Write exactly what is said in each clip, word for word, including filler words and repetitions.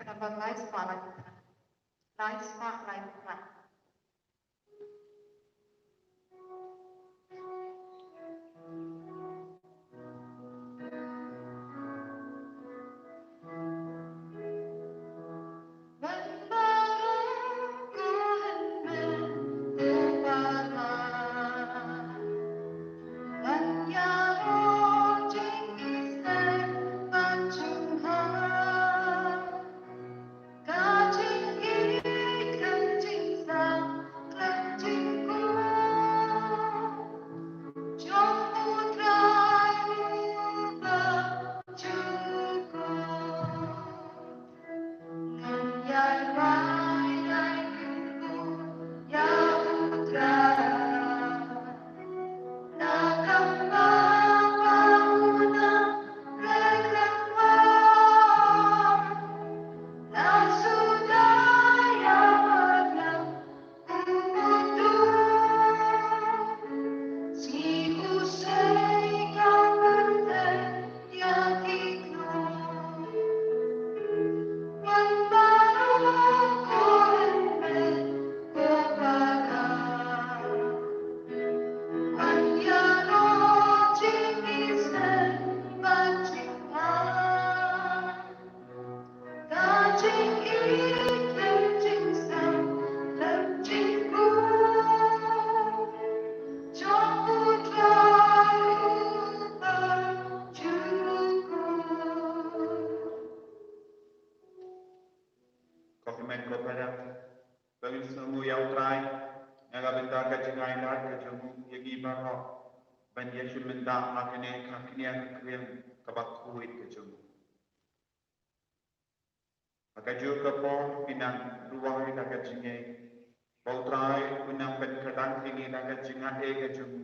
Namba lai spah lai phra. Lai spah lai phra. Ko hynmen ko para, ba ngin sngew ïa U Trai, na ka bynta ka jingai lad ka jong u ïa ngi baroh, ban ïa shim bynta ha kane ka khñiang ka kriang kaba khuid ka jong u. Ha kajuh ka por ngi nang duwai da ka jingngeit ba U Trai un nang pynkhlaiñ ïa ngi da ka jingaiei ka jong u,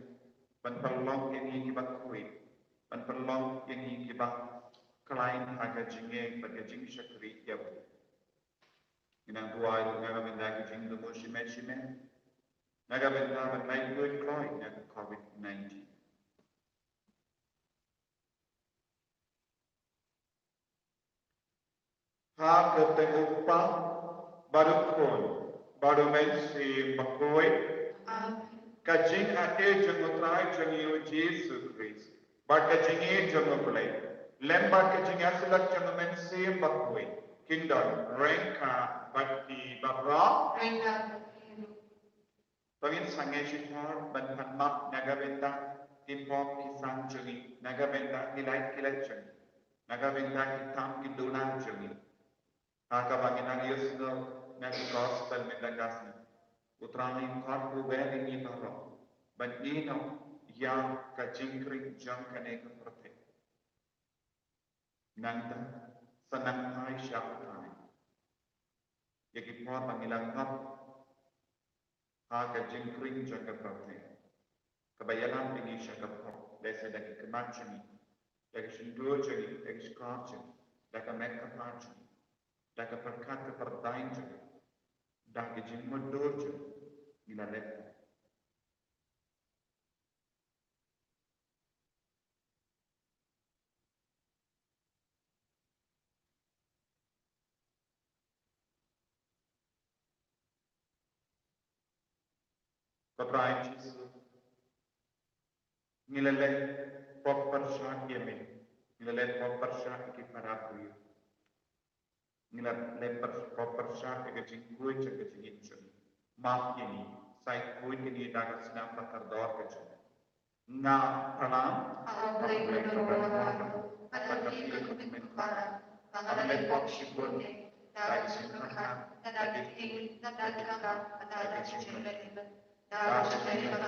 ban pynlong ïa ngi kiba khuid, ban pynlong ïa ngi kiba khlaiñ ha ka jingngeit bad ka jingshakri ïa u. Ngi nang duwai ruh na ka bynta ki jingthmu shimet shimet, na ka bynta ban lait luid kloi na ka covid nineteen. Ha ka kyrteng U Kpa bad U Khun bad U Mynsiem Bakhuid. Amen. Ka jingaiei jong U Trai jong ngi U Jisu Khrist, bad ka jingïeit jong U Blei, lem bad ka jingïasyllok jong U Mynsiem Bakhuid, kin don ryngkat bad phi baroh. Ryngkat bad phi ruh. To ngin sangeh shipor ban pan map na ka bynta ki pop ki san jong ngi, na ka bynta ki lait ki lait jong ngi, na ka bynta ki tam ki dulan jong ngi. Ha kaba ngin nang ïohsngew na ka gospel mynta ka sngi, U Trai un khot uwei na ngi baroh ban ïehnoh ïa ka jingkring jong kane ka pyrthei. Nangta sa nang phai sha U Trai ïa ki por ba ngi la ngop ha ka jingkring jong ka pyrthei, kaba ïalam ïa ngi sha ka pop, lehse da ki khmat jong ngi, da ki shyntur jong ngi, da ki shkor jong ngi, da ka met ka phad jong ngi, da ka pyrkhat ka pyrthei jong ngi, da ki jingmutdur jong ngi, ngi la leh. Ko Trai Jisu, ngi la leh pop pyrshah ïa me, ngi la leh pop pyrshah ïa ki para briew, ngi la leh pyrshah, pop pyrshah ïa ka jingkhuid jong ka jingim jong ngi. Map ïa ngi, sa khuid ïa ngi da ka snam ba kordor ka jong ngi. Nga pyrshah. Haba U Blei u don bad ha phi ka kmie kpara, ba nga la leh pop shibun, da ka jingkyrkhu, da ka jingkyrkhu, da ka jingkyrkhu, da ka jingkyrkhu, da ka jingkyrkhu, da ka jingkyrkhu,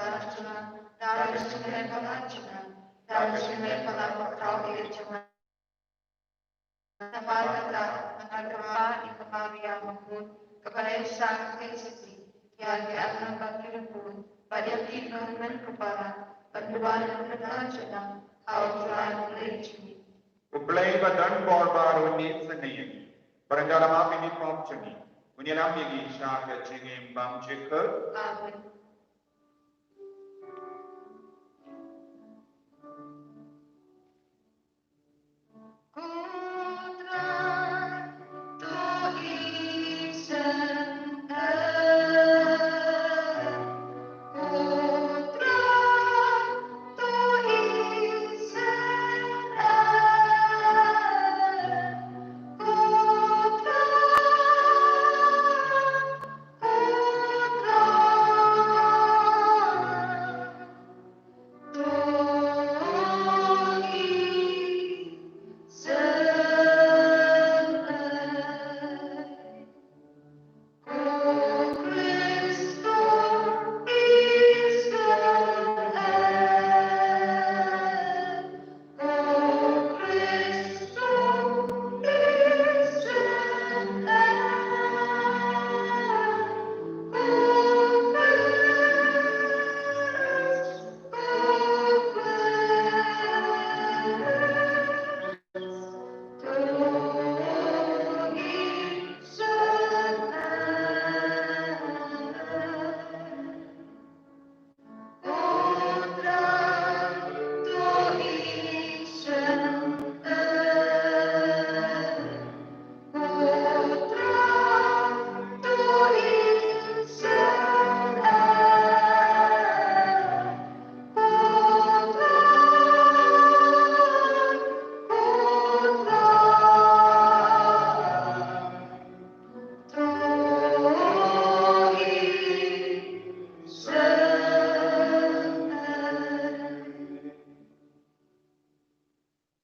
da ka jingkyrkhu, da ka jingkyrkhu, da ka jingkyrkhu. Namar kata, nga kyrpad ïa ka Maria Mabud, kaba la ïaishah kyrkhu ïa ki arngut bad ki riewkhuid, bad ïa phi ko hynmen ko para, ban duwai na ka bynta jong nga ha U Trai U Blei jong ngi. U Blei ba don bor baroh un leit sngewbha ïa ngi, bad un da lam ïa ki pop jong ngi, un ïalam ïa ngi sha ka jingim bymjukut. Amen. Ko Trai, to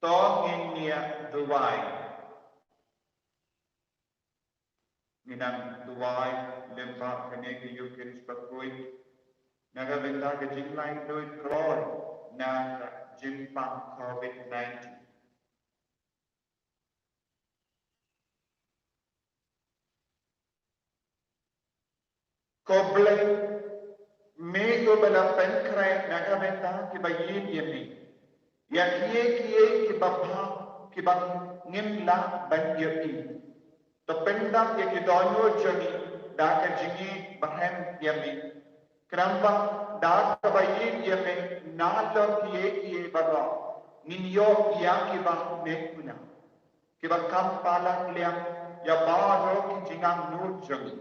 To ngin ïa duwai. Ngin nang duwai lyngba kane ka Eucharist bakhuid na ka bynta ka jinglaitluid kloi na ka jingpang COVID nineteen. Ko Blei, me uba la pynkhreh na ka bynta kiba ïeit ïa me, ïa kiei kiei kiba bha kiba ngim lah ban ïohi. To pyndap ïa ki dohnud jong ngi da ka jingïeit ba rhem ïa me. Khnang ba da kaba ïeit ïa me, nalor kiei kiei baroh ngin ïoh ïa kiba me puna, kiba kham palat liang ïa baroh ki jingangnud jong ngi.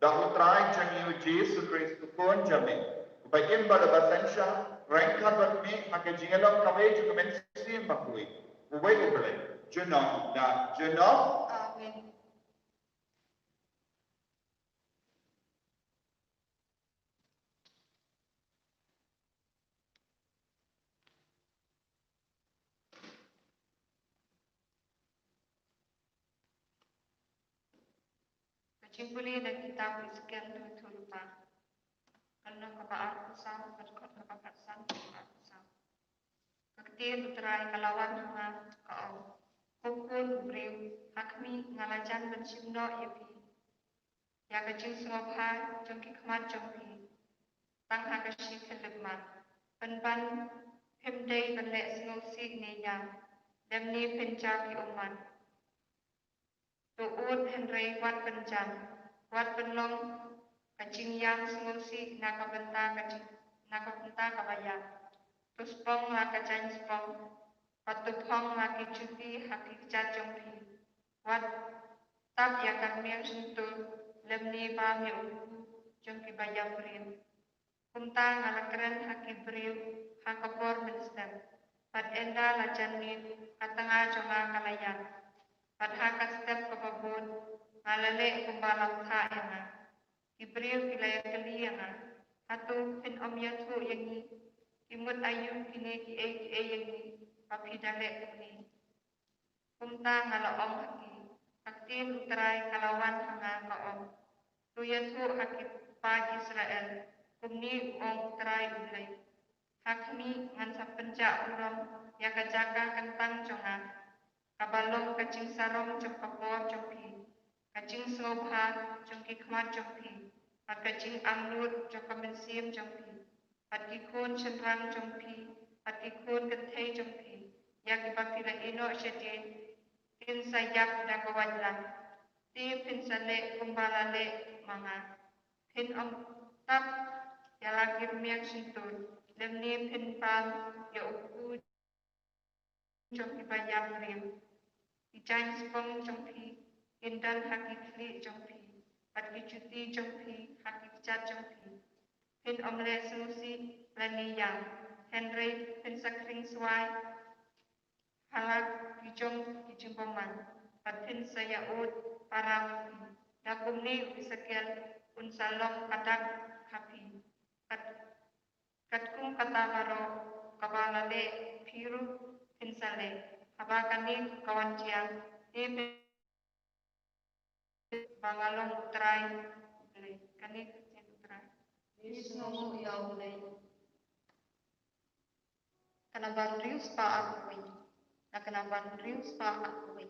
Da U Trai jong ngi U Jisu Khrist U Khun jong me, uba im bad uba synshar ryngkat bad me ha ka jingïalong kawei jong ka Mynsiem Bakhuid, uwei U Blei, junom la junom. Amen. Ka jingpule na kitab Ezekiel, dkhot lypa, ka lynnong kaba arphew saw, ka dkhot kaba khatsan, kaba arphew saw. Ka ktien U Trai ka la wan ha nga, ka ong: Ko khun u briew, ha khmih, nga la jan ban shim noh ïa phi ïa ka jingsngewbha jong ki khmat jong phi tang ha ka shi khyllipmat, pynban phim dei ban leh sngewsih ne ïam, lymne phin jaw ki ummat. To ud, hynrei wat pynjam, wat pynlong ka jingïam sngewsih na ka bynta ka jing, na ka bynta kaba ïap. To spong la ka jaiñ spong, bad to phong la ki juti ha ki kjat jong phi. Wat tap ïa ka rmiang shyntur, lymne bam ïa u ku jong kiba ïap briew. Kumta nga la kren ha ki briew ha ka por mynstep, bad ynda la jan miet, ka tnga jong nga ka la ïap, bad ha ka step kaba bud nga la leh kumba la bthah ïa nga. Ki briew ki la ïakylli ïa nga: Hato phin ym ïathuh ïa ngi? Ki mut aïu kine kiei kiei ïa ngi ba phi da leh kumne? Kumta nga la ong ha ki: Ka ktien U Trai ka la wan ha nga, ka ong: To ïathuh ha ki paid Israel, kumne u ong U Trai U Blei: Ha khmih, ngan sa pynjah burom ïa ka jaka kyntang jong nga, kaba long ka jingsarong jong ka por jong phi, ka jingsngewbha jong ki khmat jong phi, bad ka jingangnud jong ka mynsiem jong phi, bad ki khun shynrang jong phi, bad ki khun kynthei jong phi, ïa kiba phi la ïehnoh shadien, kin sa ïap da ka waitlam. Te phin sa leh kumba la leh ma nga. Phin ym tap ïa la ki rmiang shyntur, lymne phin bam ïa u ku jong kiba ïap briew. Ki jaiñ spong jong phi kin don ha ki khlieh jong phi, bad ki juti jong phi ha ki kjat jong phi. Phin ym leh sngewsih lane ïam, hynrei phin sa khring swai ha la ki jong ki jingbymman, bad phin sa ïa ud para ma phi. Da kumne u Esekiel un sa long ka dak ha phi. Kat, katkum kata baroh kaba la leh, phi ruh phin sa leh, haba kane ka wan jia, te phin ba nga long U Trai U Blei. Kane ka ktien U Trai. Ngi sngewnguh ïa U Blei. Ka namba hynriew spah arphew wei. Na ka namba hynriew spah arphew wei.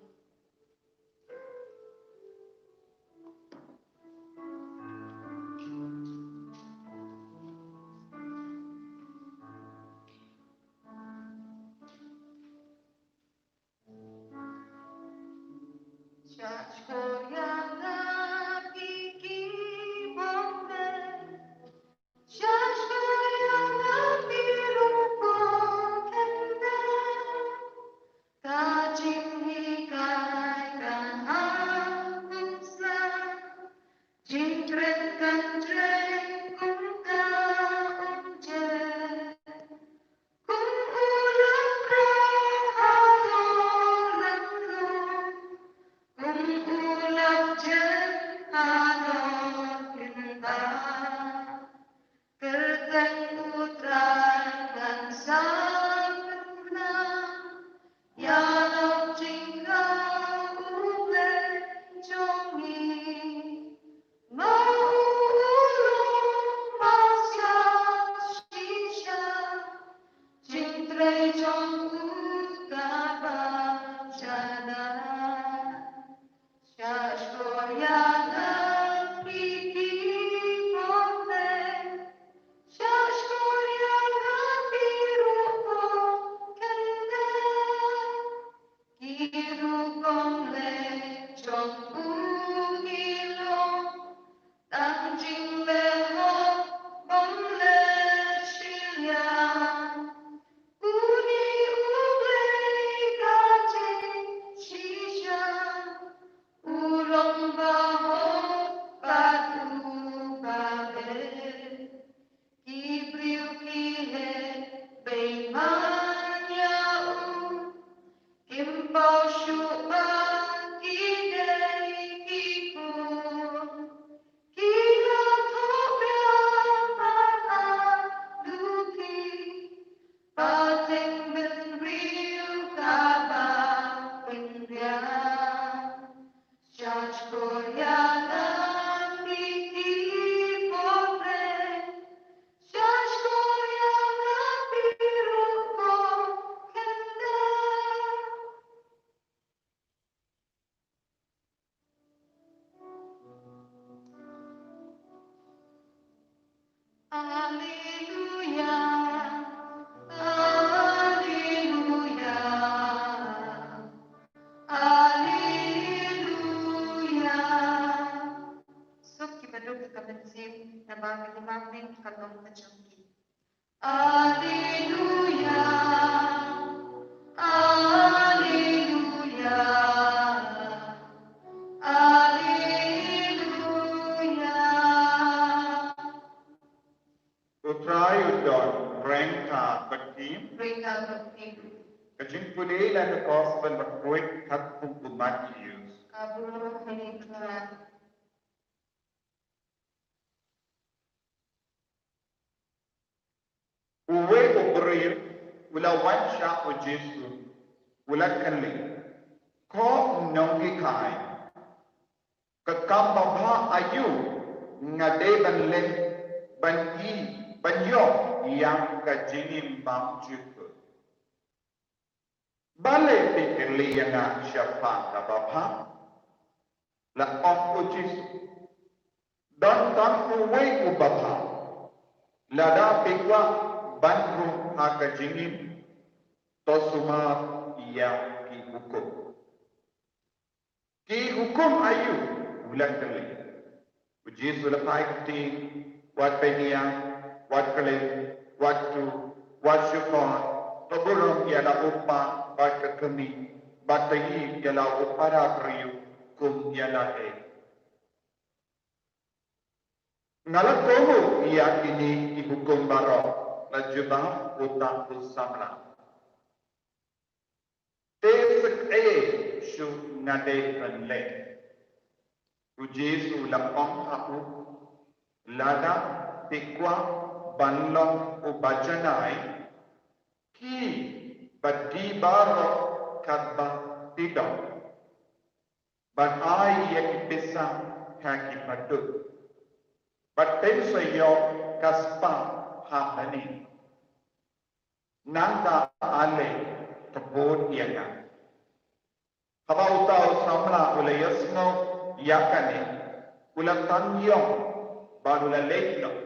Ba shu ba ki dei ki khun ki la thoh biang ban ap lutei. Pateng bynriew kaba pynbiang. Shah shkor ïa nga phi ki bor. Shah shkor ïa nga phi ruh ko khyndew. Alleluia, alleluia, alleluia. Suk ki baduk ka mynsiem, naba ka jingmap ning ka long ka jong ki. Alleluia, alleluia, alleluia. U Trai u don, reng ta bad ki. Reng ta bad ki. Ka jingpule na ka gospel ba khuid katkum u Mathaios. Ka burom ïa phi Trai. Uwei u briew u la wan sha u Jisu, u la kylli, ko nonghikai, ka kam babha aïu nga dei ban leh ban ïoh, ban ïoh ïa ka jingim bymjukut. Balei phi kylli ïa nga shaphang kaba bha? La ong u Jisu, don tang uwei uba bha. Lada phi kwah ban rung ha ka jingim, to sumar ïa ki hukum. Ki hukum aïu? U la kylli. U Jisu u la phai ktien, wat pynïar, wat khlem, wat tuh, wat shukor, to burom ïa la u kpa bad ka kmie, bad to ïeit ïa la u para briew kum ïa lade. Nga la kohnguh ïa kine ki hukum baroh, la jubab uta u samla. Te sa kaei shuh nga dei ban leh? U Jisu u la ong ha u, lada phi kwah ban long uba janai, khie bad die baroh katba phi don, bad ai ïa ki pisa ha ki baduk, bad phin sa ïoh ka spah ha bneng. Nangta ale, to bud ïa nga. Haba uta u samla u la ïohsngew ïa kane, u la tang ïong bad u la leit noh,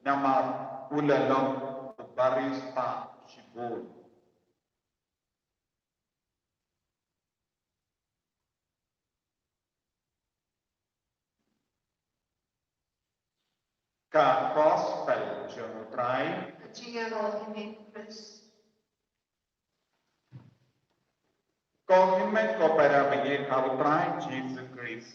namar u la long u bariewspah shibun. Ka Gospel jong u Trai. Ka jingïaroh ïa me Khrist. Ko hynmen ko para bangeit ha u Trai Jisu Khrist.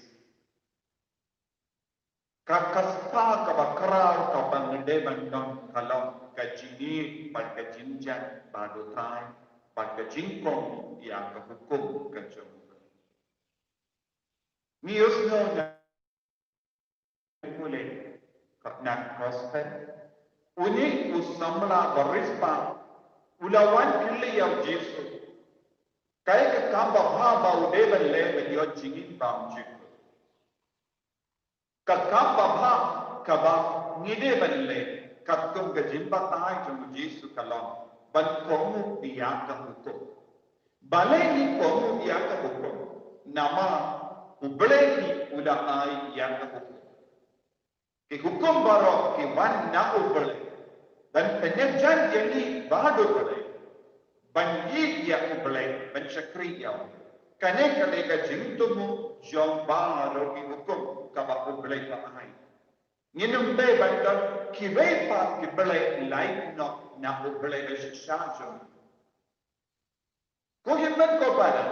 Ka, ka spah kaba khraw kaba ngi dei ban don ka long ka jingïeit bad ka jingïeit bad u Trai bad ka jingkohnguh ïa ka hukum ka jong u. Ngi ïohsngew na pule ka, na ka Gospel. Une u samla bariewspah u la wan kylli ïa u Jisu, kaei ka kam babha ba u dei ban leh ban ïoh jingim bymjukut. Ka kam babha kaba ngi dei ban leh katkum ka jingbatai jong u Jisu ka long ban kohnguh ïa ka hukum. Balei ngi kohnguh ïa ka hukum? Namar U Blei hi u la ai ïa ka hukum. Ki hukum baroh ki wan na U Blei ban pynïajan ïa ngi bad U Blei, ban ïeit ïa U Blei, ban shakri ïa u. Kane ka dei ka jingthmu jong baroh ki hukum kaba U Blei u la ai. Ngin ym dei ban don kiwei pat ki blei lait noh na U Blei ba shisha jong ngi. Ko hynmen ko para,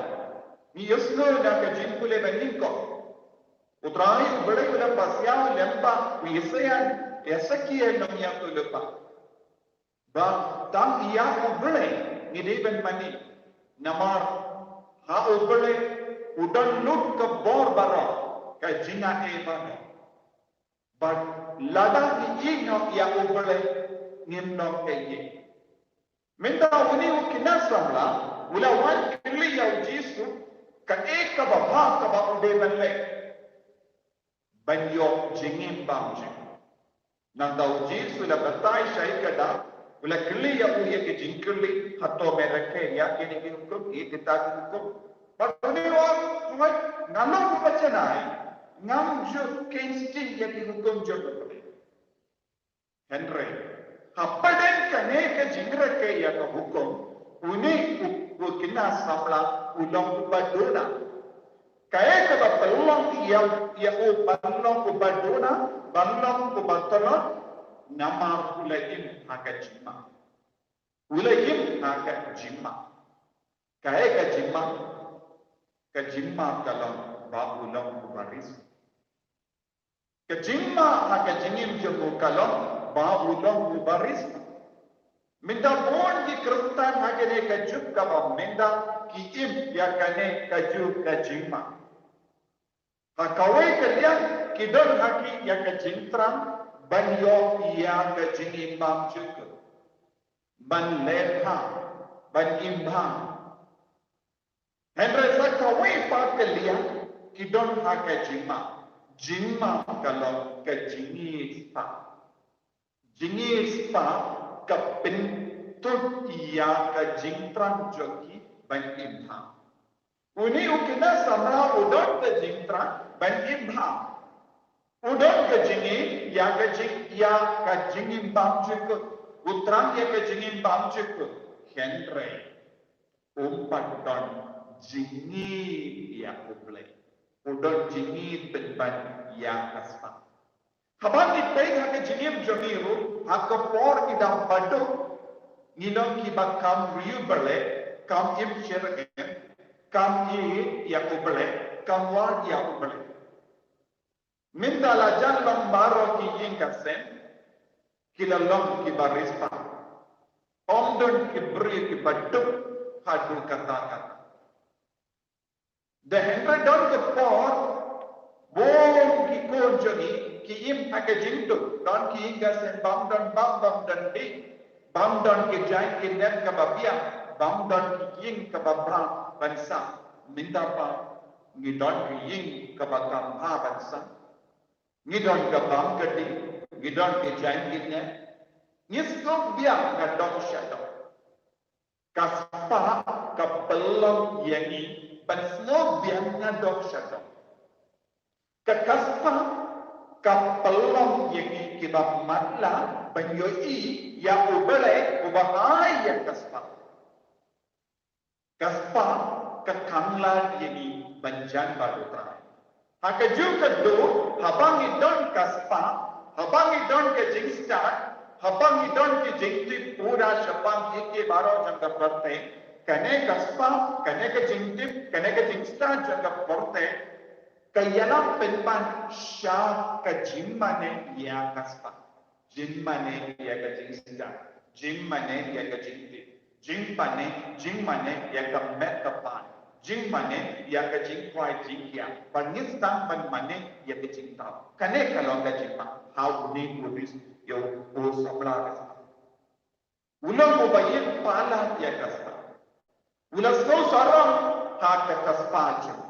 ngi ïohsngew na ka jingpule ba nyngkong. U Trai U Blei u la pasiaw lem bad u Isaïah, Hesekiel nongïathuhlypa, ba tang ïa U Blei ngi dei ban mane. Namar Ha U Blei u don lut ka bor baroh, ka jingai baroh. Bad lada ngi ïehnoh ïa U Blei, ngim long kaei. Mynta une u khynnah samla u la wan kylli ïa U Jisu kaei kaba bha kaba u dei ban leh ban ïoh jingim bymjukut. Nangta U Jisu u la batai sha i, ka da u la kylli ïa u ïa ki jingkylli, hato me rakhe ïa kine ki hukum, ïa kita ki hukum? Bad une u ong, nga long uba shai, ngam ju kheiñ sting ïa ki hukum jong U Blei. Hynrei hapdeng kane ka jingrakhe ïa ka hukum, une u, u khynnah samla u long uba duna. Kaei kaba pynlong ïa, ïa u ban long uba duna, ban long uba tlot, namar u la im ha ka jingma. U la im ha ka jingma. Kaei ka jingma? Ka jingma ka long ba u long uba riewspah. Ka jingma ha ka jingim jong u ka long ba u long uba riewspah. Mynta bun ki Khristan ha kane ka juk kaba mynta ki im ïa kane ka juk ka jingma. Ha kawei ka liang ki don ha ki ïa ka jingthrang ban ïoh ïa ka jingim bymjukut, ban leh bha, ban im bha. Hynrei sa kawei pat ka liang ki don ha ka jingma. Jingma ka long ka jingïeit spah. Jingïeit spah ka pynthut ïa ka jingthrang jong ki ban im bha. Une u khynnah samla u don ka jingthrang ban im bha. U don ka jingim ïa ka jing, ïa ka jingim bymjukut. U thrang ïa ka jingim bymjukut. Hynrei um pat don jingïeit ïa U Blei. U don jingïeit pynban ïa ka spah. Haba ngi peit ha ka jingim jong ngi ruh, ha ka por ngi dang baduk, ngi long kiba kam riewblei, kam im syriem, kam ïeit ïa U Blei, kam wad ïa U Blei. Mynta la jan long baroh ki ïing ka sem ki la long kiba riewspah. Ym don ki briew kiba duk haduh katta katta. Te hynrei don ka por, bun ki khun jong ngi ki im ha ka jingduk, don ki ïing ka sem bym don bam, bym don dih, bym don ki jaiñ ki nep kaba biang, bym don ki ïing kaba bha ban sah. Mynta pat ngi don ki ïing kaba kam bha ban sah, ngi don ka bam ka dih, ngi don ki jaiñ ki nep, ngi sngewbiang na doh sha doh. Ka spah ka pynlong ïa ngi ban sngewbiang na doh sha doh. Ka, ka spah ka pynlong ïa ngi kiba matlah ban ïohi ïa U Blei uba ai ïa ka spah. Ka spah ka khang lad ïa ngi ban jan bad U Trai. Ha kajuh ka dur, haba ngi don ka spah, haba ngi don ka jingstad, haba ngi don ka jingtip pura shaphang kiei kiei baroh jong ka pyrthei, kane ka spah, kane ka jingtip, kane ka jingstad jong ka pyrthei, ka ïalam pynban sha ka jingmane ïa ka spah. Jingmane ïa ka jingstad, jingmane ïa ka jingtip, jingmane, jingmane ïa ka met ka phad, jingmane ïa ka jingkhwai jingkhiah, bad ngi sdang ban mane ïa ka jingthaw. Kane ka long ka jingma ha une u riewspah, ïa u samla ka spah. U long uba ïeit palat ïa ka spah. U la sngew sarong ha ka, ka spah jong u.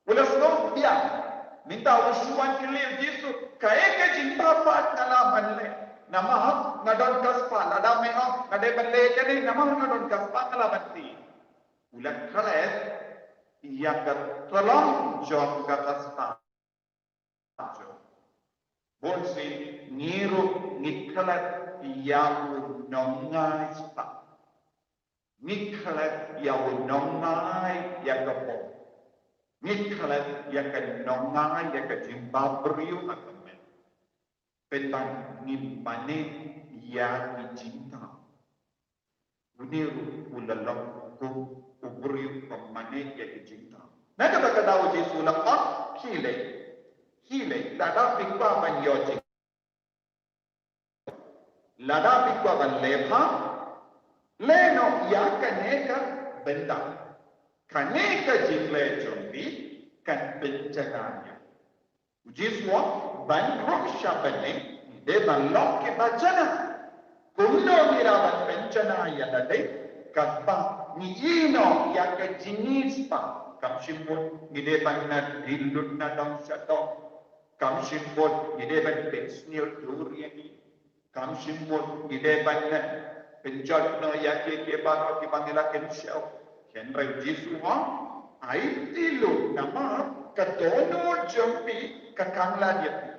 U la sngew biang. Mynta u shu wan kylli ïa u Jisu, kaei ka jingpyrkhat nga lah ban leh? Namar nga don ka spah, lada me ong nga dei ban leh kane namar nga don ka spah nga lah ban leh. U la klet ïa ka tlong jong ka, ka spah. Bun sien ngi ruh ngi klet ïa u nongai spah. Ngi klet ïa u nongai ïa ka bor. Ngi klet ïa ka nongai ïa ka jingbabriew ha ka met. Pynban ngi mane ïa ki jingthaw. Une ruh u la long kum u briew ba mane ïa ki jingthaw. Na kata ka daw u Jisu u la ong, khie leit, khie leit, lada phi kwah ban ïoh jingim, lada phi kwah ban leh bha, leh noh ïa kane ka bynta. Kane ka jingleh jong phi kan pynjanai ïa U Jisu u ong, ban ruh sha bneng, ngi dei ban long kiba janai. Kumno ngi lah ban pynjanai ïa lade? Katba ngi ïeh noh ïa ka jingïeit spah. Kam shym mut ngi dei ban na dih lut na dong sha dong. Kam shym mut ngi dei ban pynsniew dur ïa ngi. Kam shym mut ngi dei ban pynjot noh ïa kiei kiei baroh kiba ngi la kynshew. Hynrei U Jisu u ong, aiti lut namar ka dohnud jong phi ka khang lad ïa phi.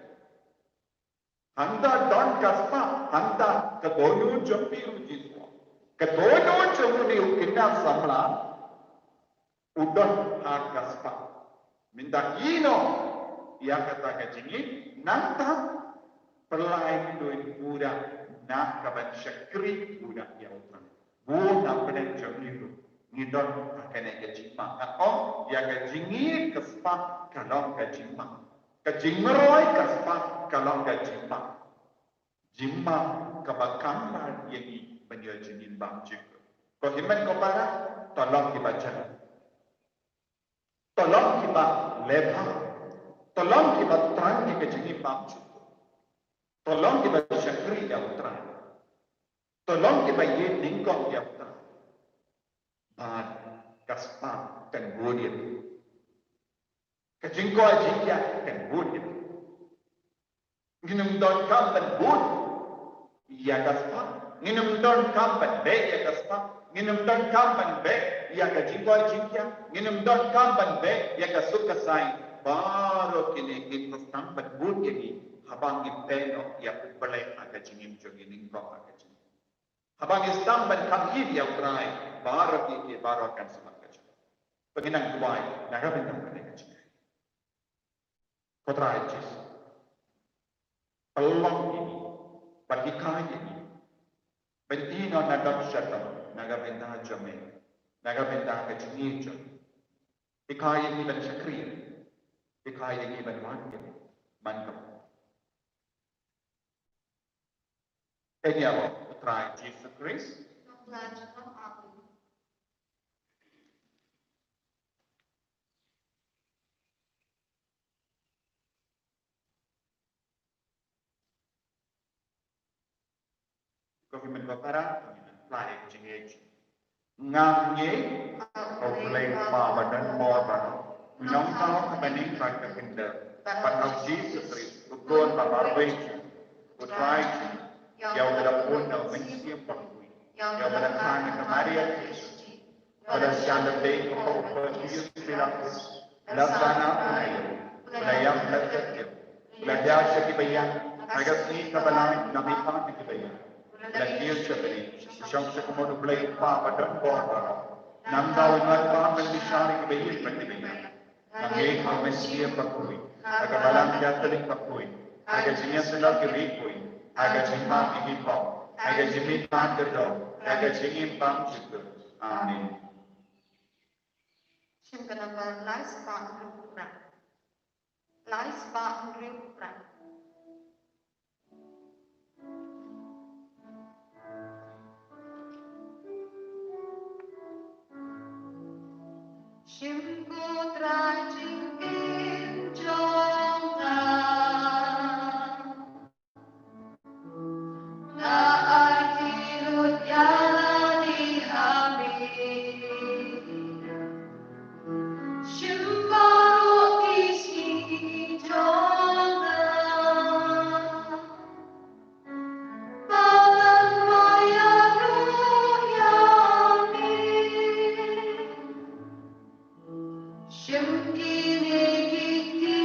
Hangta don ka spah, hangta ka dohnud jong phi, U Jisu u ong. Ka dohnud jong une u khynnah samla u don ha ka spah. Mynta ïeh noh ïa kata ka jingïeit, nangta pynlait lut pura na ka ban shakri pura ïa U Trai. Bun na pdeng jong ngi ruh ngi don ha kane ka jingma. Nga ong ïa ka jingïeit ka spah ka long ka jingma. Ka jingmarwei ka spah ka long ka jingma. Jingma kaba khang lad ïa ngi ban ïoh jingim bymjukut. Ko hynmen ko para, to long kiba janai. To long kiba leh bha. To long kiba thrang ïa ka jingim bymjukut. To long kiba shakri ïa U Trai. To long kiba ïeit nyngkong ïa U Trai. Bad ka spah kan bud ïa phi. Ka jingkoit jingkhiah kan bud ïa phi. Ngin ym donkam ban bud ïa ka spah. Ngin ym donkam ban beh ïa ka spah. Ngin ym donkam ban beh ïa ka jingkoit jingkhiah. Ngin ym donkam ban beh ïa ka suk ka saiñ. Baroh kine ngin sa sdang ban bud ïa ngi haba ngi pynbeit noh ïa U Blei ha ka jingim jong ngi nyngkong ha ka jingim. Haba ngi sdang ban kham ïeit ïa U Trai, baroh kine baroh kan sdang ka jingim. Ba ngin nang duwai na ka bynta kane ka jingim. Ko Trai Jisu, pynlong ïa ngi, pynhikai ïa ngi, ban ïeh noh na dong sha dong na ka bynta jong me, na ka bynta ka jingïeit jong me. Hikai ïa ngi ban shakri, hikai ïa ngi ban wad ïa me. Man ka Ïa U Trai Jisu Khrist. Ko hynmen ko para, ko hynmen pla ïa ka jingïeit. Ngam ngeit ha U Blei Kpa ba don bor baroh, u Nongthaw ha bneng bad ha khyndew, bad ha U Jisu Khrist, u Khun ba marwei jong ngi, U Trai jong ngi, ïa uba la bun na U Mynsiem Bakhuid, ïa uba la kha na ka Maria Theisotti, uba la shah lyndet hapoh u Pontius Pilatus, la sah na u bnai, la ïap, la kut, la thiah sha ki baïap, ha ka sngi kaba lai la mihpat na ki baïap, la kiew sha bneng, la shong sha ka mut U Blei Kpa ba don bor baroh. Namar u wan ban bishar ïa ki baïap bad ki baïap. Nga ngeit ha U Mynsiem Bakhuid, ha ka Balang Katholik bakhuid, ha ka jingïaseng ki riewkhuid, ha ka jingmap ïa ki pop, ha ka jingmihpat ka doh, ha ka jingim bymjukut. Amen. Shim ka nambar lai spah hynriew phra. Lai spah hynriew phra. Shim ko Trai jingim jong nga. Nga aiti lut ïa lade ha me. Shim baroh ki sngi jong nga. Ba ngan ïaroh ïa me. Shim kine ki kti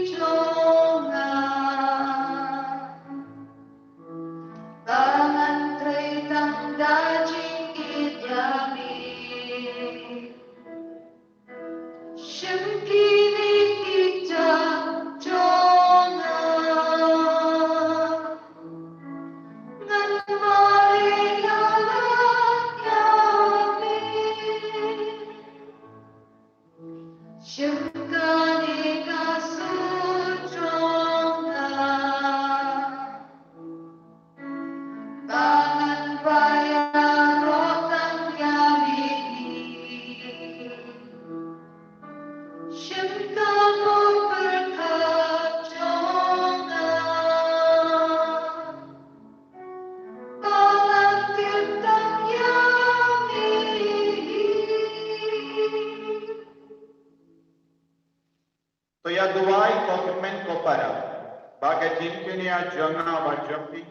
jong nga. Ba ngan trei tang da jingïeit ïa me. Shim kine ki kjat jong nga. Ngan mareh ïa lade ïa me. Shim kane ka sur jong nga. Ba ngan ïaroh tang ïa me. Ïa duwai, ko kmen ko para, ba ka jingkñia jong nga bad jong phi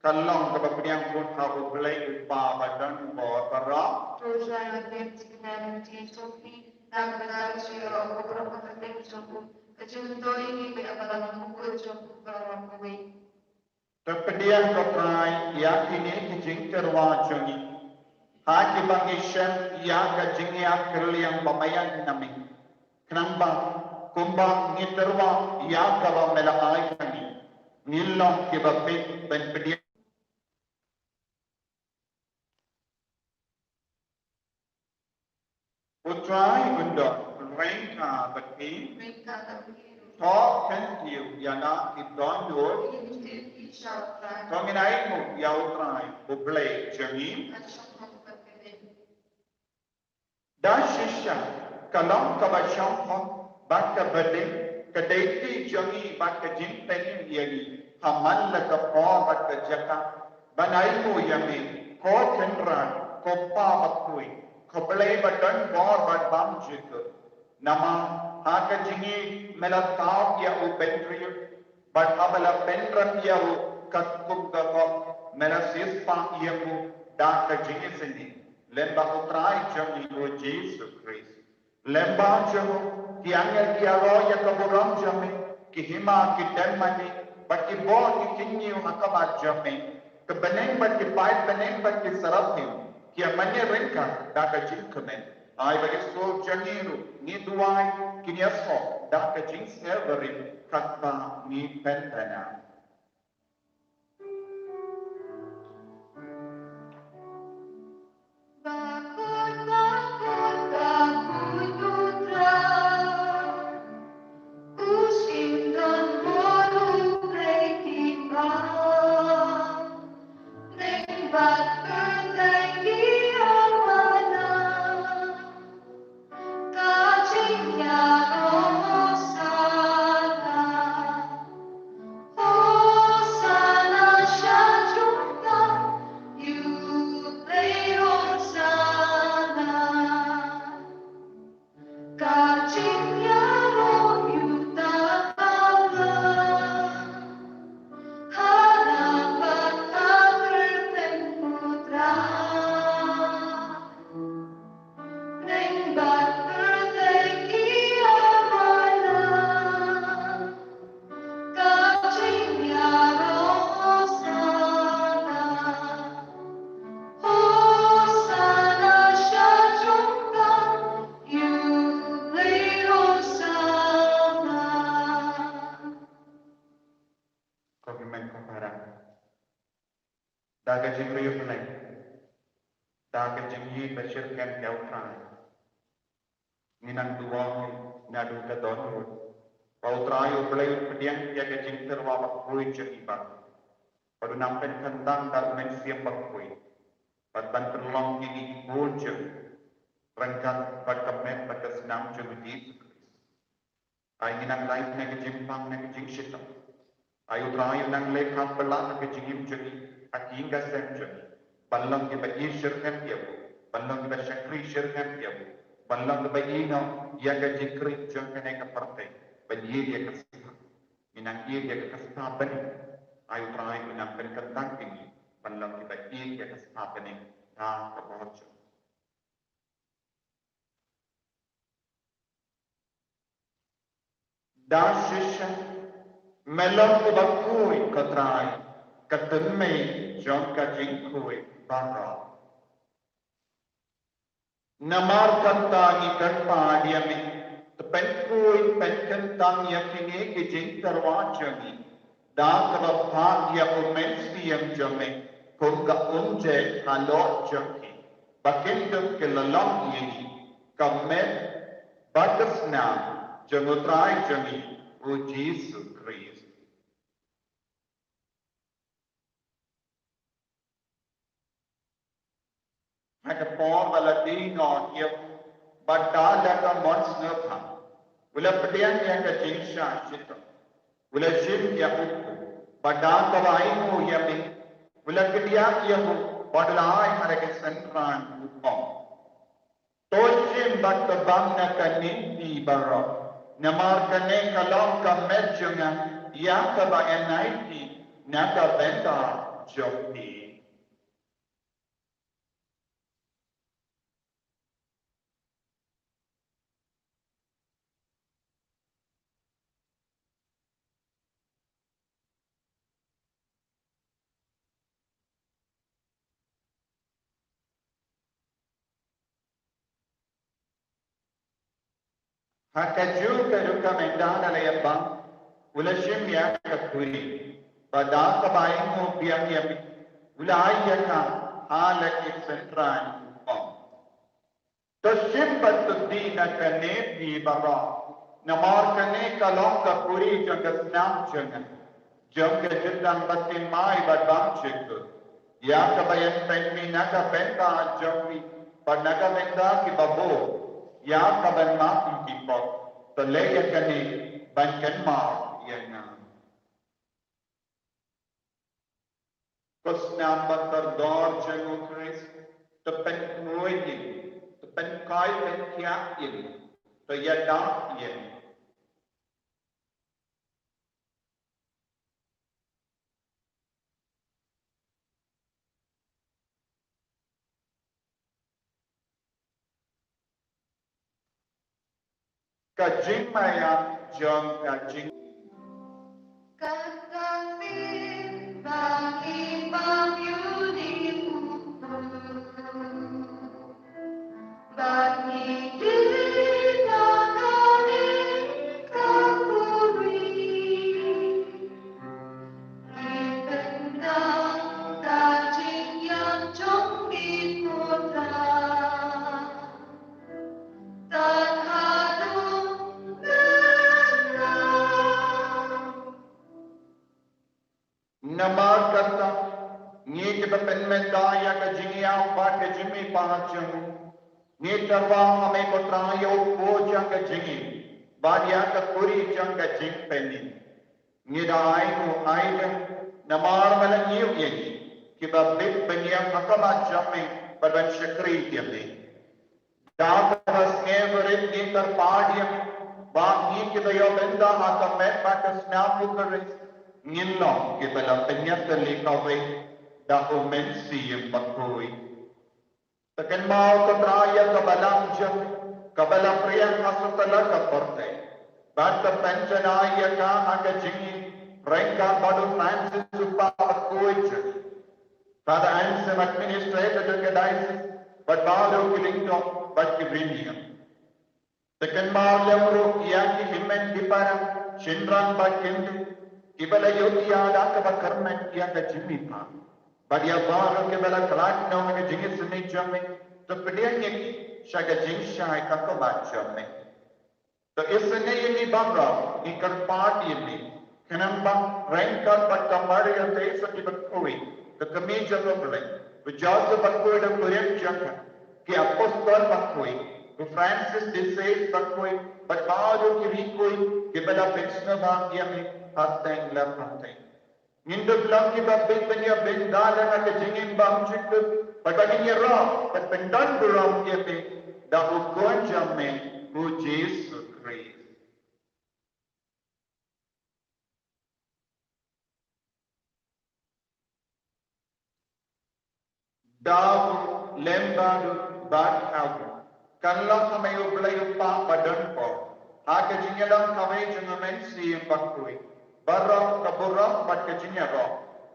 kan long kaba pdiang bun ha U Blei U Kpa badonbor baroh. To ïa ka jingkñia jong phi, na ka bynta ka jingïaroh baroh ka jingkñia jong u, ka jingmyntoi ïa ngi bad ïa balang bakhuid jong u baroh kawei. To pdiang, ko Trai, ïa kine ki jingtyrwa jong ngi, ha kiba ngi shem ïa ka jingïakylliang bamaian na me, khnang ba kumba ngi tyrwa ïa kaba me la ai ha ngi, ngin long kiba fit ban pdiang. U Trai un don ryngkat bad phi. Ryngkat bad phi ruh. To kyntiew ïa la ki dohnud. Kyntiew ïa ki sha U Trai. To ngin ainguh ïa U Trai U Blei jong ngi. Ka shong khop bad ka dei. Da shisha ka long kaba shong khop bad kaba dei ka dei ka jong ngi bad ka jingpynim ïa ngi ha man la ka por bad ka jaka ban ainguh ïa me, ko Kynrad, ko Pa bakhuid, ko Blei badonbor bad bymjukut. Namar ha ka jingim me la thaw ïa u bynriew, bad haba la pynrem ïa u katkum ka hok, me la siewspah ïa u da ka jingisynei lyngba U Trai jong ngi U Jisu Khrist. Lyngba jong u ki angel ki ïaroh ïa ka burom jong me, ki hima ki dem mane bad ki bor ki kynñiew ha khmat jong me. Ki bneng bad ki paid bneng bad ki seraphim ki ïa mane ryngkat da ka jingkmen. Ai ba ki sur jong ngi ruh, ngi duwai, kin ïasoh da ka jingsngew barim katba ngi pynbna. Ka jingïaroh Hosana, Hosana sha jong ka, ïa U Blei Hosana. Ka jingïaroh ïa uta uba ha nang bad ha kyrteng U Trai. Neng bad pyrthei ki ïa mane. Ka jingïaroh Hosana. Hosana sha jong ka, ïa U Blei Hosana. Ko kmen ko para. Da ka jingriewblei, da ka jingïeit ba shyrkhei ïa U Trai, ngi nang duwai naduh ka dohnud ba U Trai U Blei un pdiang ïa ka jingtyrwa bakhuid jong ngi, bad un nang pynkyntang da U Mynsiem Bakhuid, bad ban pynlong ïa ngi ki khun jong u ryngkat bad ka met bad ka snam jong U Jisu Khrist. Ai ngi nang lait na ka jingpang, na ka jingshitom. Ai U Trai un nang leh kham palat ha ka jingim jong ngi, ha ka ïing ka sem jong ngi, ban long kiba ïeit shyrkhei ïa u, ban long kiba shakri shyrkhei ïa u, ban long kiba ïehnoh ïa ka jingkyrkhu jong kane ka pyrthei, ban ïeit ïa ka spah. Ngi nang ïeit ïa ka spah bneng. Ai U Trai un nang pynkyntang ïa ngi ban long kiba ïeit ïa ka spah bneng da ka bor jong u. Da shisha me long uba khuid, ko Trai, ka tynmei jong ka jingkhuid baroh. Namar kata ngi kyrpad ïa me, to pynkhuid pynkyntang ïa kine ki jingtyrwa jong ngi da kaba phah ïa U Mynsiem jong me kum ka umjait halor jong ki, ba kin dup ki la long ïa ngi ka met bad ka snam jong U Trai jong ngi U Jisu Khrist. Ha ka por ba la die noh ïa u, bad da la ka mon sngewbha u la pdiang ïa ka jingshah shitom, u la shim ïa u kpu, bad da kaba ainguh ïa me u la kdiah ïa u, bad u la ai ha ka synran, u ong: To shim bad to bam na kane phi baroh, Namar kane ka long ka met jong nga, ïa kaba ïaid phi na ka bynta jong phi. Ha kajuh ka rukom ynda la ïa bam, u la shim ïa ka khuri, bad da kaba ainguh biang ïa me, u la ai ïa ka ha la ki synran, u ong: To shim bad to die na kane phi baroh, namar kane ka long ka khuri jong ka snam jong nga, jong ka jutang bathymmai bad bymjukut, ïa kaba ïaid pynmih na ka bynta jong phi bad na ka bynta kiba bun, ïa kaban map ïa ki pop. To leh ïa kane ban kynmaw ïa nga. Ko snam ba kordor jong u Khrist, to pynkhuid ïa ngi, to pynkoit pynkhiah ïa ngi, to ïada ïa ngi. Ka jingmaïan jong ka jing. Kata phi ba ngi bam ïa u Khrist. Bad ngi die na kane ka khuri. Ngi kyntang ka jingïap jong ngi, ko Trai. Tang haduh mynta. Namar kata, ngi kiba pynmynta ïa ka jingïap bad ka jingmihpat jong u, ngi kyrpad ha me, ko Trai, ïa u kpu jong ka jingim bad ïa ka khuri jong ka jingpynim. Ngi da ainguh ailad namar me la ñiew ïa ngi kiba bit ban ïeng ha khmat jong me bad ban shakri ïa me. Da kaba sngewrit ngi kyrpad ïa me ba ngi kiba ïoh bynta ha ka met bad ka snam u Khrist ngin long kiba la pynïatylli kawei da u Mynsiem Bakhuid. To kynmaw, ko Trai, ïa ka Balang jong me kaba la pdiang ha satlak ka pyrthei, bad to pynjanai ïa ka ha ka jingim ryngkat bad u Francis u Pap bakhuid jong me, Father Anselm, Administrator jong ka Diocese, bad baroh ki lyngdoh bad ki riewniam. To kynmaw lem ruh ïa ki hynmen ki para, shynrang bad kynthei, kiba la ïohi ïa da kaba kyrmen ïa ka jingmihpat, bad ïa baroh kiba la khlad noh ha ka jingisynei jong me, to pdiang ïa ki sha ka jingshai ha khmat jong me. To isynei ïa ngi baroh, ngi kyrpad ïa me, khnang ba ryngkat bad ka Maria Theisotti bakhuid, ka Kmie jong U Blei, u Joseph bakhuid u kurim jong ka, ki Apostol bakhuid, u Francis de Sales bakhuid, bad baroh ki riewkhuid kiba la pynsngewbha ïa me pateng la pateng. Ngin dup long kiba bit ban ïa bynta lang ha ka jingim bymjukut, bad ba ngin ïaroh bad pyndonburom ïa me da u Khun jong me, u Jisu Khrist. Da u lem bad u bad ha u, kan long ha me U Blei U Kpa badonbor, ha ka jingïalang kawei jong U Mynsiem Bakhuid, baroh ka burom bad ka jingïaroh,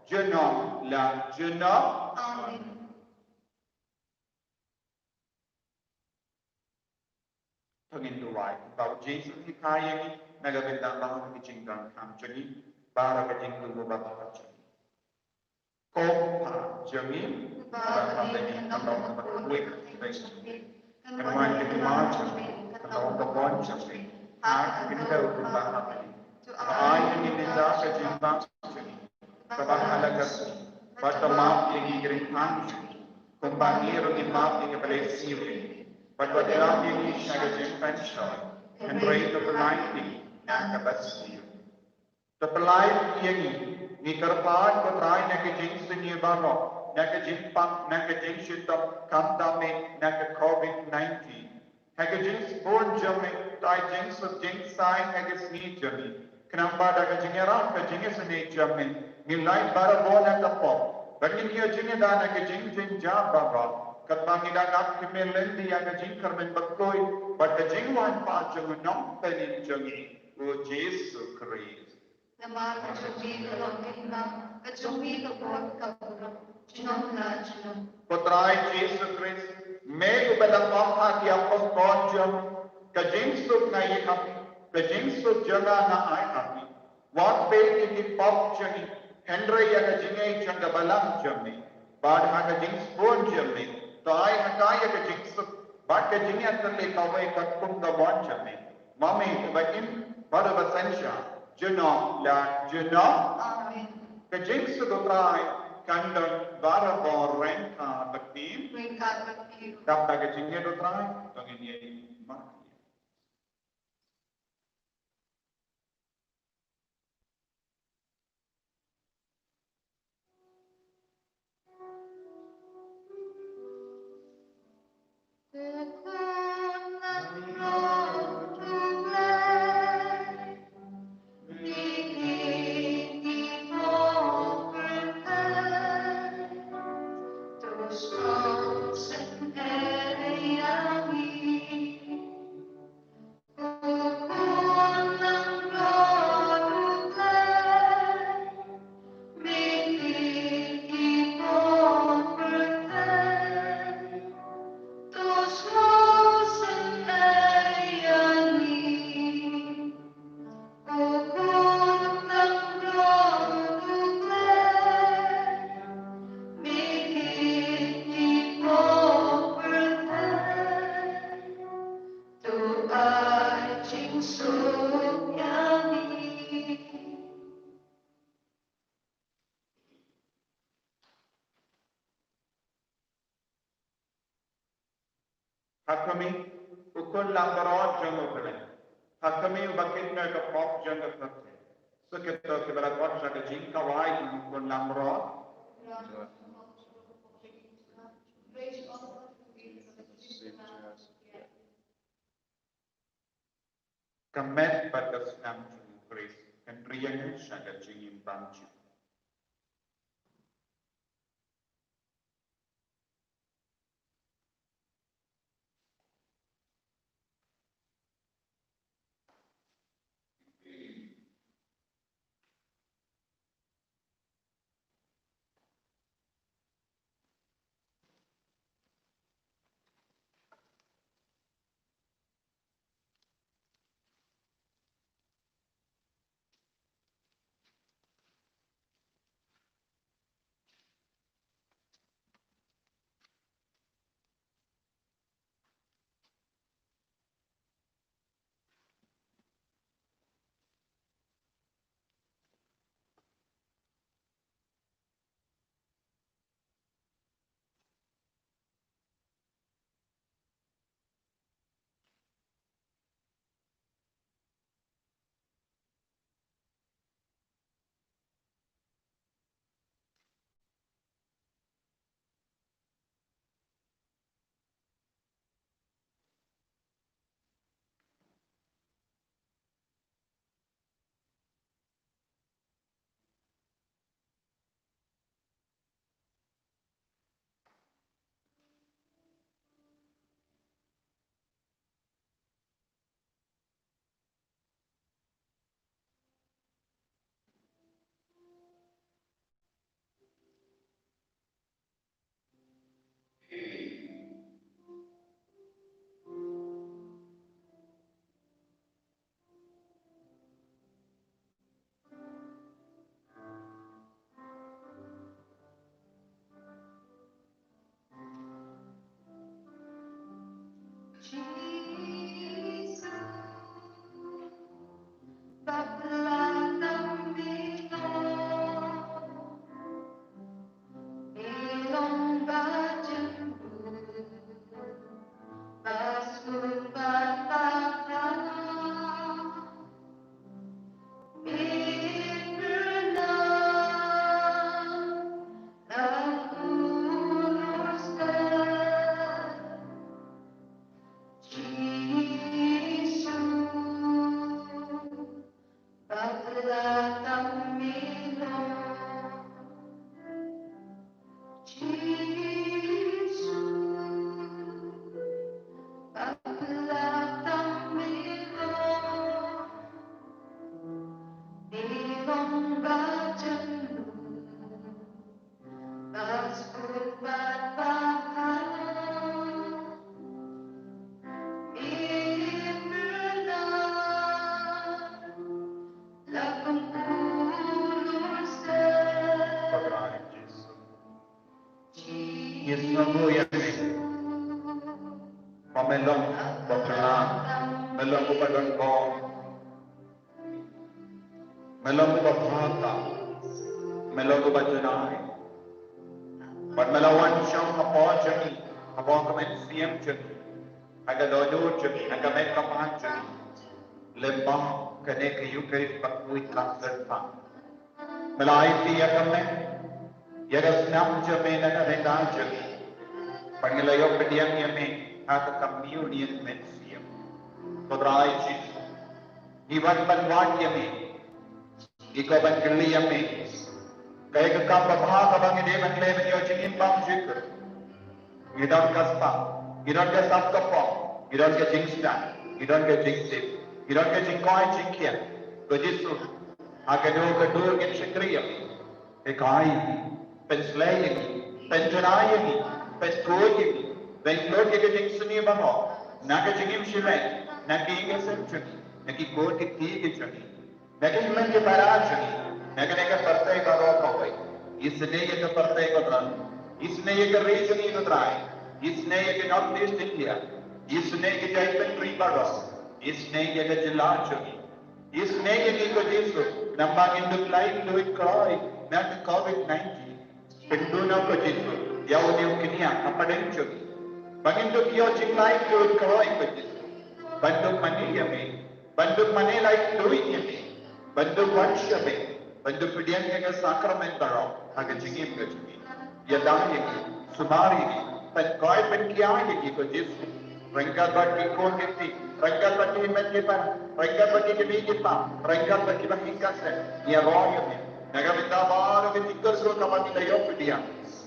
junom la junom. Amen. To ngin duwai. Ba u Jisu un hikai ïa ngi na ka bynta baroh ki jingdonkam jong ngi, baroh ka jingduwai ba bha jong ngi. Ko Kpa jong ngi, ba ha bneng, ka nam ka bynta jong phi. Kan wan ka hima jong phi, kan long ka mon jong phi, ha ka khyndew kumba ha bneng. To ai ïa ngi mynta ka jingbam jong ngi kaba ha la ka sngi, bad to map ïa ngi ki ryngkang jong ngi, kumba ngi ruh ngi map ïa kiba leh sniew ïa ngi, bad wat ïalam ïa ngi sha ka jingpynshoi, hynrei to pynlait ïa ngi na kaba sniew. To pynlait ïa ngi, ngi kyrpad ko Trai, na ka jingsniew baroh, na ka jingpang, na ka jingshitom, khamtam eh na ka Covid nineteen. Ha ka jingsbun jong me, tai jingsuk jingsaiñ ha ka sngi jong me. Khnang ba da ka jingïarap ka jingïaseng jong me, ngin lait barabor na ka pop. Bad ngin ïoh jingïada na ka jingjynjar baroh. Katba ngi da ngat ki me lynti ïa ka jingkyrmen bakhuid bad ka jingwan pat jong u Nongpynim jong ngi, u Jisu Khrist. Namar ka jong me ka long ka hima, ka jong me ka pop ka burom, junom la junom. Ko Trai Jisu Khrist, me uba la ong ha ki apostol jong, ka jingsuk nga ai ha phi, ka jingsuk jong nga nga ai ha phi. Wat peit ïa ki pop jong ngi, hynrei ïa ka jingngeit jong ka balang jong me. Bad ha ka jingsbun jong me, to ai ha ka ïa ka jingsuk bad ka jingïatylli kawei katkum ka mon jong me. Ma me uba im bad uba synshar, junom la junom. Amen. Ka jingsuk u Trai kan don barabor ryngkat bad phi. Ryngkat bad phi. Dap da ka jingngeit u Trai, to ngin ïa ma. Ha khmih, u khun langbrot jong u Blei. Ha khmih, uba kit noh ïa ka pop jong ka pyrthei. Sa kito kiba la kot sha ka jingkawei jong u khun langbrot. Ka met bad ka snam jong u Khrist kan riang sha ka jingim bymjukut. Me long uba don bor, me long uba bha tam, me long uba janai. Bad me la wan shong hapoh jong ngi, hapoh ka mynsiem jong ngi, ha ka dohnud jong ngi, ha ka met ka phad jong ngi, lyngba kane ka Eucharist bakhuid ka kyrpang. Me la aiti ïa ka met, ïa ka snam jong me na ka bynta jong ngi. Bad ngi la ïoh pdiang ïa me ha ka communion mynsiem. Ko Trai Jisu, ngi wan ban wad ïa me, ngi kwah ban kylli ïa me. Kaei ka kam babha kaba ngi dei ban leh ban ïoh jingim bymjukut? Ngi don ka spah, ngi don ka sap ka pop, ngi don ka jingstad, ngi don ka jingtip, ngi don ka jingkoit jingkhiah. Ko Jisu, ha kano ka dur ngin shakri ïa me. Hikai ïa ngi, pynsleh ïa ngi, pynjanai ïa ngi, pynkhuid ïa ngi, pynlut ïa ka jingsniew baroh na ka jingim shimet, na ki ïing ki sem jong ngi, na ki kur ki kti ki jong ngi, na ki hynmen ki para jong ngi, na kane ka pyrthei baroh kawei. Isynei ïa ka pyrthei, ko Trai. Isynei ïa ka ri jong ngi, ko Trai. Isynei ïa ka North East India. Isynei ïa ka jaitbynriew baroh. Isynei ïa ka jylla jong ngi. Isynei ïa ngi, ko Jisu, namar ngim dup lait luid kloi na ka covid nineteen. Pynduh noh, ko Jisu, ïa une u kñia hapdeng jong ngi, ba ngin dup ïoh jinglait luid kloi, ko Jisu, ban dup mane ïa me, ban dup mane lait luid ïa me, ban dup wan sha me, ban dup pdiang ïa ka sakramen baroh ha ka jingim ka jong ngi. Ïada ïa ngi, sumar ïa ngi, pynkoit pynkhia ïa ngi, ko Jisu. Ryngkat bad ki khun ki kti, ryngkat bad ki hynmen ki para, ryngkat bad ki kmie ki kpa, ryngkat bad kiba hikai sem, ïaroh ïa me na ka bynta baroh ka jingkyrkhu kaba ngi la ïoh pdiang.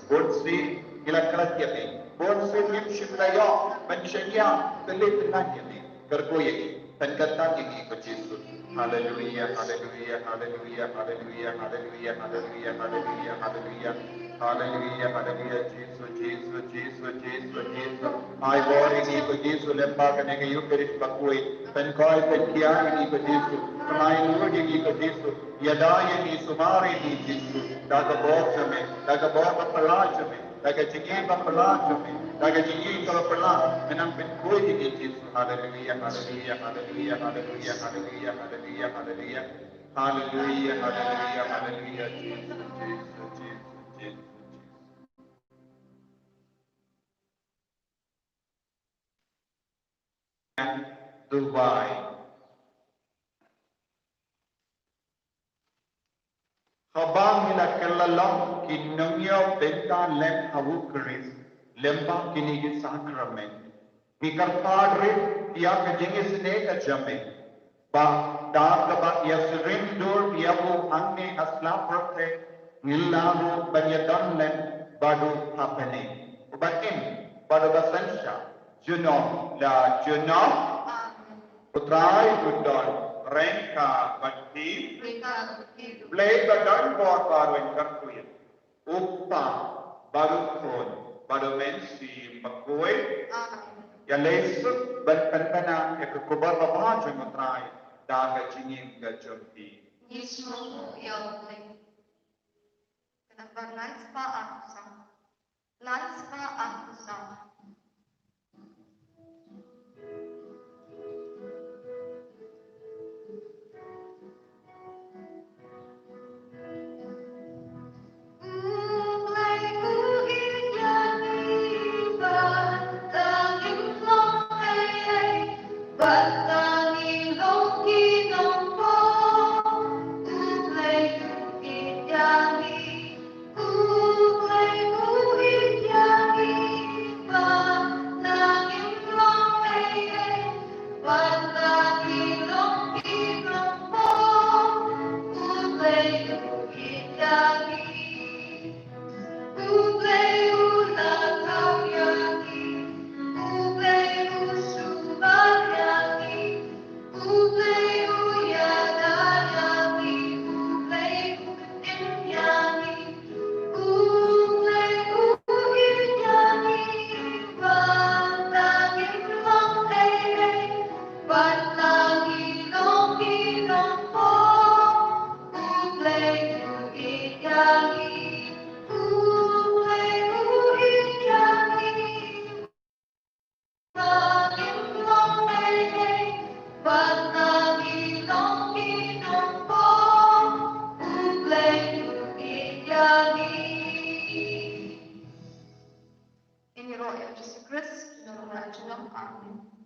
Bun sien ngi la klet ïa me, bun sien ngim shym la ïoh ban shaniah, kylli tynnad ïa me. Kyrkhu ïa ngi, pynkyntang ïa ngi, ko Jisu. Haleluia, haleluia, haleluia, haleluia, haleluia, haleluia, haleluia, haleluia. Haleluia, haleluia, Jisu, Jisu, Jisu, Jisu, Jisu. Ai bor ïa ngi, ko Jisu, lyngba kane ka Eucharist bakhuid. Pynkoit pynkhia ïa ngi, ko Jisu. Pynlait luid ïa ngi, ko Jisu. Ïada ïa ngi, sumar ïa ngi, Jisu. Da ka bor jong me, da ka bor ba phylla jong me, da ka jingim ba phylla jong me, da ka jingim kaba phylla, me nang pynkhuid ïa ngi, Jisu. Haleluia, haleluia, haleluia, haleluia, haleluia, haleluia, haleluia. Haleluia, haleluia, haleluia, Jisu, Jisu, Jisu, Jisu, Jisu. Dubai. Haba ngi la kylla long ki nongïoh bynta lem ha u Khrist lyngba kine ki sakramen, ngi kyrpad rit ïa ka jingisynei ka jong me, ba da kaba ïasyriem dur ïa u hangne ha sla pyrthei, ngin lah ruh ban ïadon lem bad u ha bneng. Uba im bad uba synshar junom la junom. Amen. U Trai u don ryngkat bad phi. Ryngkat bad phi. U Blei ba don bor baroh un kyrkhu ïa phi. U Kpa bad u Khun bad u Mynsiem Bakhuid. Amen. Ïaleh suk ban pynbna ïa ka khubor babha jong u Trai da ka jingim ka jong phi. Ngi sngewthuh ïa u Blei. Ka dang ban lai spah arphew saw. Lai spah arphew saw. Chnong Army.